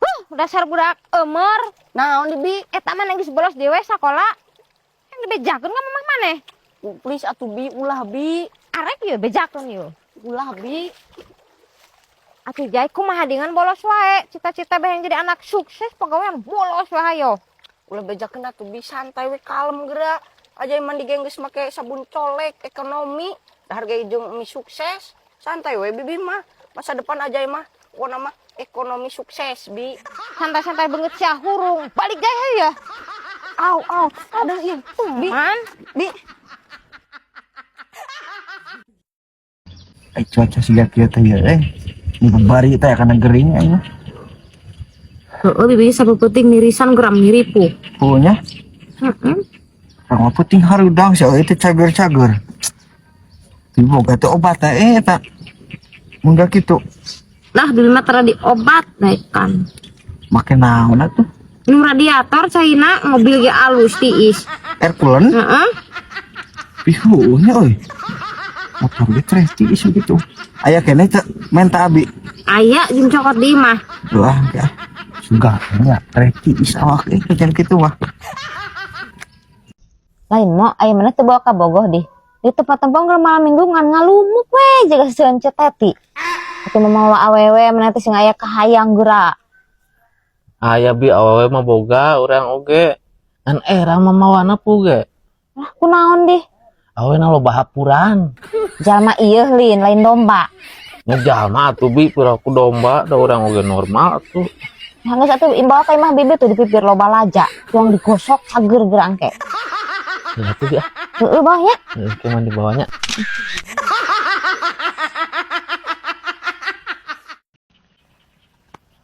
Huh, dasar budak emer. Naon di bi? Eta mah geus bolos dewe sakola. Yang dibejakeun ka mamah maneh. Please atuh bi, ulah bi. Arek ieu bejakeun ieu. Ulah bi. Atuh Jai kumaha dengan bolos wae. Cita-cita beheng jadi anak sukses pegawaian bolos wae hayo. Ulah bejakeun atuh bi, santai we kalem geura. Aja mandi ge geus make sabun colek ekonomi. Dahar ge jeung mie sukses. Santai we bibi mah. Masa depan aja mah pokona mah ekonomi sukses bi. Santai-santai banget sia hurung. Balik Jai hayo ya. Au au, aduh ieu. Bi, Man, bi. Ai cuaca siga kieu teh ya eh. Ini bari teh kana gering aing mah. Heeh, bibi sapu peuting nirisan geram niripu. Punya Heeh. urang mah peuting harudang sia euy teh cager-cager. Tapi boga teh obat teh eh eta. Mun gak kitu Lah bibi mah tara diobat naikkan. Make naon atuh? Minum radiator caina mobil ge alus tiis. Air coolant? Heeh. Pihunya euy. Motor ge tres tiis gitu. Aya keneh teh menta abi. Aya jeung cokot di imah. Wah, ya. Suga nya tres tiis awak eh kejan kitu mah. Lain mo, aya mana teu bawa ka Bogoh dih. Di tempat tempong keur malam minggu ngan ngalumuk we jaga seueun ceteti. Atuh mamawa awewe mana teh sing aya kahayang geura. Aya bi awewe mah boga urang oge. Ngan era mah mawana puge. Lah kunaon dih? Awena loba hapuran. Jalma ieu lin lain domba. Nya jalma atuh bi piraku domba da urang oge normal atuh. Nah, geus atuh bawa ka imah bibi tuh di pipir loba laja. Tuang digosok cager geura engke. Ya atuh bi ah. Heeh bawa nya. Heeh, kumaha dibawanya.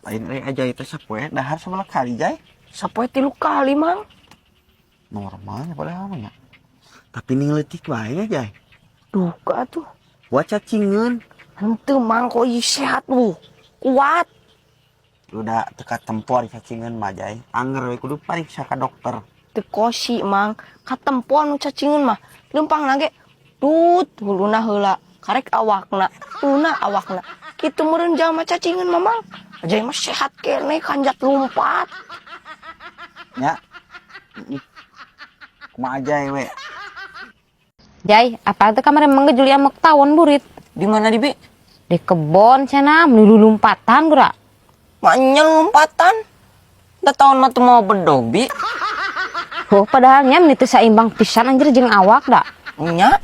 Lain euy aja itu sapoe dahar sabaraha kali jai? Sapoe 3 kali, Mang. Normalnya padahal mah nya. Tapi ning leutik wae nya jai. Duka atuh. Wa cacingeun. Henteu Mang kok ieu sehat lu. Kuat. Udah teka tempo ari cacingeun mah jai. Anger we kudu pariksa ka dokter. Teu kosi Mang, katempo anu cacingeun mah. Leumpang ge tut huluna heula, karek awakna, huluna awakna. Kitu meureun jalma cacingeun mah Mang. Ajai mah sehat keneh kanjat lumpat. Nya. Kumaha jai we? Jai, apa teh kamari emang ge Julia mah tawon burit. Di mana di bi? Di kebon cenah meuni lumpatan geura. Maknya lompatan. Da tahun mah teu mau bedog bi. Oh, padahal nya meni teu saimbang pisan anjir jeung awak da. Nya.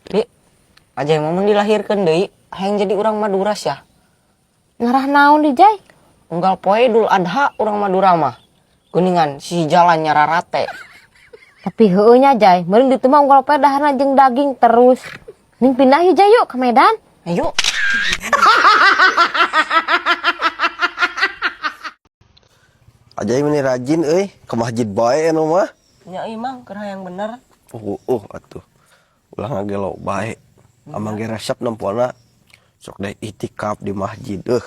Bi, aja yang momen dilahirkan deui, hayang jadi urang Madura sia. Ngarah naon di Jai? Unggal poe Idul Adha urang Madura mah. Geuningan si jalan nyararate. Tapi heueuh nya Jai, meureun ditu mah unggal poe daharna jeung daging terus. Ning pindah yuk Jai yuk ke Medan. Ayo. Ajai meni rajin euy, ke masjid bae anu mah. Nya euy Mang, keur hayang bener. Atuh. Ulah ngagelo bae. Amang ge resep nempona. Sok deh itikaf di masjid euh.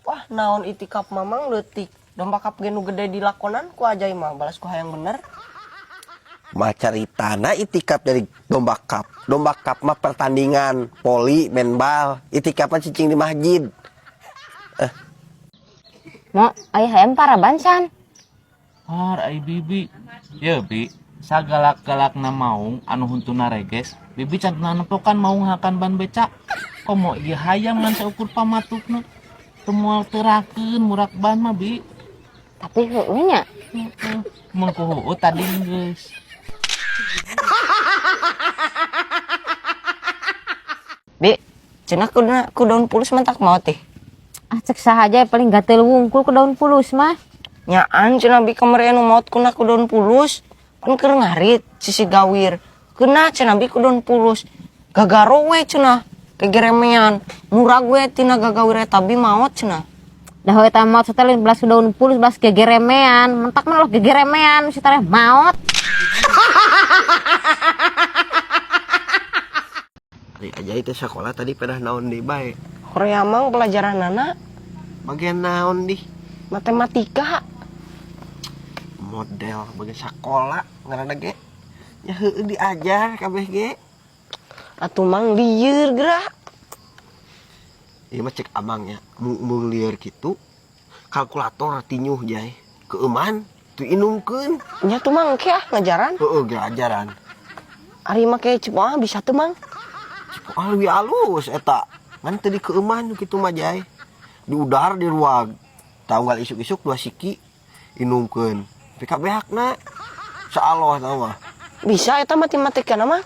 Wah, naon itikaf Mamang leutik. Domba kap ge nu gede dilakonan ku Ajai mah balas ku hayang bener. Mah caritana itikaf dari domba kap. Domba kap mah pertandingan poli main bal, itikaf mah cicing di masjid. Mo, aya hayam paraban san. Har ai bibi. Ye bi, sagalak-galakna maung anu huntuna reges, bibi can nepokan maung hakan ban beca. Komo ieu hayam ngan saukur pamatukna. Teu moal terakeun murak ban mah bi. Tapi heueuh nya. Heeh. Mun ku heueuh tadi geus. Bi, cenah ku daun pulus mah tak maot teh. Ah, cek saha aja paling gatel wungkul ku daun pulus mah. Nyaan cenah bi kamari anu maot kuna ku daun pulus. Pan keur ngarit sisi gawir. Kena cenah bi ku daun pulus. Gagaro we cenah kegeremean. Murag we tina gagawir eta bi maot cenah. Dah we eta maot setelin belas ku daun pulus belas gegeremean. Mentak mah loh gegeremean si tareh maot. Ari Ajai teh sekolah tadi pedah naon deui bae. Korea mang pelajaran anak. Bagian naon dih? Matematika. Model bagian sekolah ngaranna ge. Ya heueuh diajar kabeh ge. Atuh Mang lieur geura. Ieu mah cek amangnya, mung lieur kitu. Kalkulator tinyuh jai. Keuman tu inumkeun. Nya tuh Mang ke ah ngajaran. Heeh, ge ajaran. Ari make Cipoah bisa tuh Mang. Cipoah leuwih alus eta. Ngan teu dikeuman kitu mah jai. Diudar di ruag. Tanggal isuk-isuk dua siki inumkeun. Tapi kabehakna saaloh eta mah. Bisa eta matematikana mah.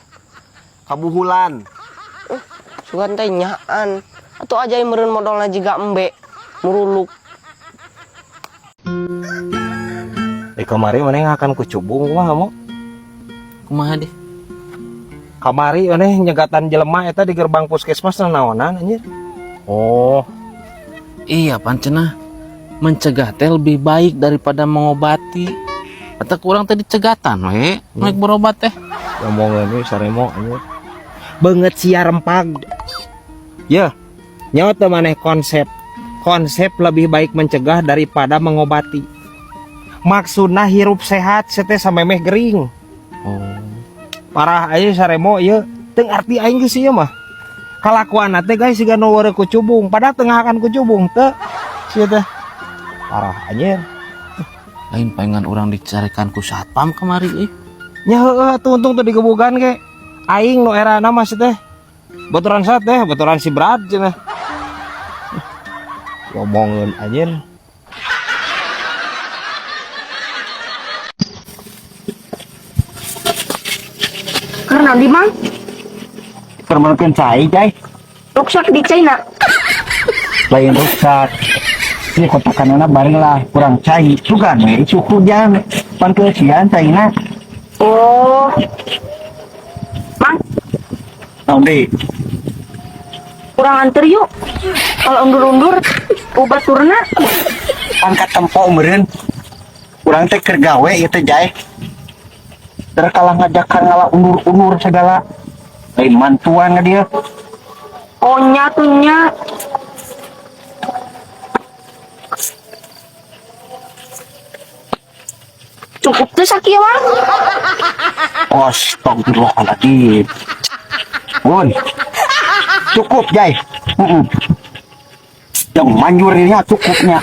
Kabuhulan. Sugan teh nyaan. Atuh aja meureun modalna jiga embe. Muruluk. Kamari maneh ngakan kucubung kumaha mo? Kumaha deh? Kamari maneh nyegatan jelema eta di gerbang puskesmas naonan anjir. Oh. Iya pan cenah. Mencegah teh lebih baik daripada mengobati. Atau kurang teh dicegatan we, naik berobat teh. Ngomongeun we saremo anjir. Beungeut sia rempag. Yeuh, nyawa teu maneh konsep. Konsep lebih baik mencegah daripada mengobati. Maksudna hirup sehat teh samemeh gering. Oh. Parah aja saremo ieu. Teu ngarti aing geus ieu mah. Kalakuan teh guys siga nu weureu kucubung, padahal teu ngahakan kucubung teu. Sia teh. Parah anjir. Lain palingan urang dicarikan ku satpam kamari euy. Nya heueuh atuh untung teu digebugan ge. Aing nu erana mah teh. Baturan sat teh, baturan si Brad cenah. Ngomongeun anjir. Karena di Mang? Permalukan cai, Jai. Ruksak di China. Lain rusak. Ini kotakanana bareng lah kurang cai. Sugan we isuk hujan. Pan keusian caina. Oh. Mang, Naon deui? kurang anter yuk. Kalau undur-undur, obat turna. Pan katempo meureun. Urang teh keur gawe ieu teh Jai. Der kalah ngajakan ngala undur-undur segala. Lain mantuan ka dia. Oh nya tuh nya. Cukup tuh sakit Mang. Astagfirullahaladzim. Bun. Cukup, Jai. Yang manjurnya cukupnya.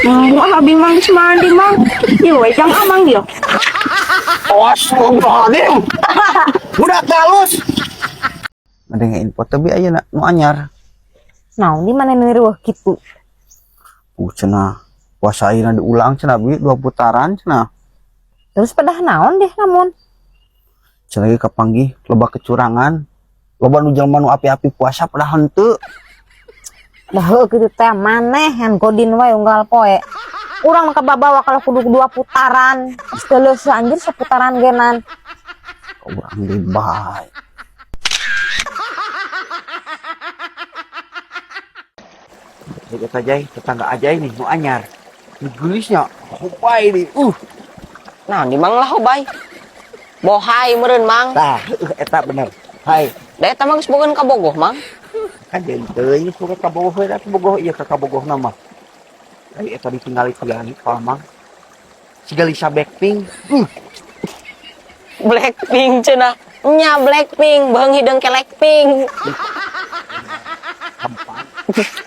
Wah, abi Mang geus mandi Mang. Ieu we jang amang dia. Astagfirullahaladzim. Budak halus. Mending info tapi ayeuna nu anyar. Naon di mana niruh kitu? Cenah. Puasa ayeuna diulang cenah bi 2 putaran cenah. Terus pedah naon deh namun? Cenah ge kapanggih loba kecurangan. Loba nu jelema nu api-api puasa pada henteu. Dah heueuh kitu teh maneh han godin wae unggal poe. Urang mah kababawa kalau kudu 2 putaran. Geus teu anjir saputaran genan. Urang deui bae. Jadi eta jai tetangga aja ini nu anyar. Nu geulisnya hobai nih. Nah, di Mang lah hobai. Bohai meureun Mang. Tah, eta bener. Hai. Da eta mah geus bogeun ka Bogoh, Mang. Kan jeung teuing geus boga ka Bogoh we, da Bogoh ieu ka Kabogohna mah. Ai eta ditinggali-tingali ka Mang. Siga Lisa Blackpink. Blackpink cenah. Nya Blackpink, beung hideung kelek pink. Tempat.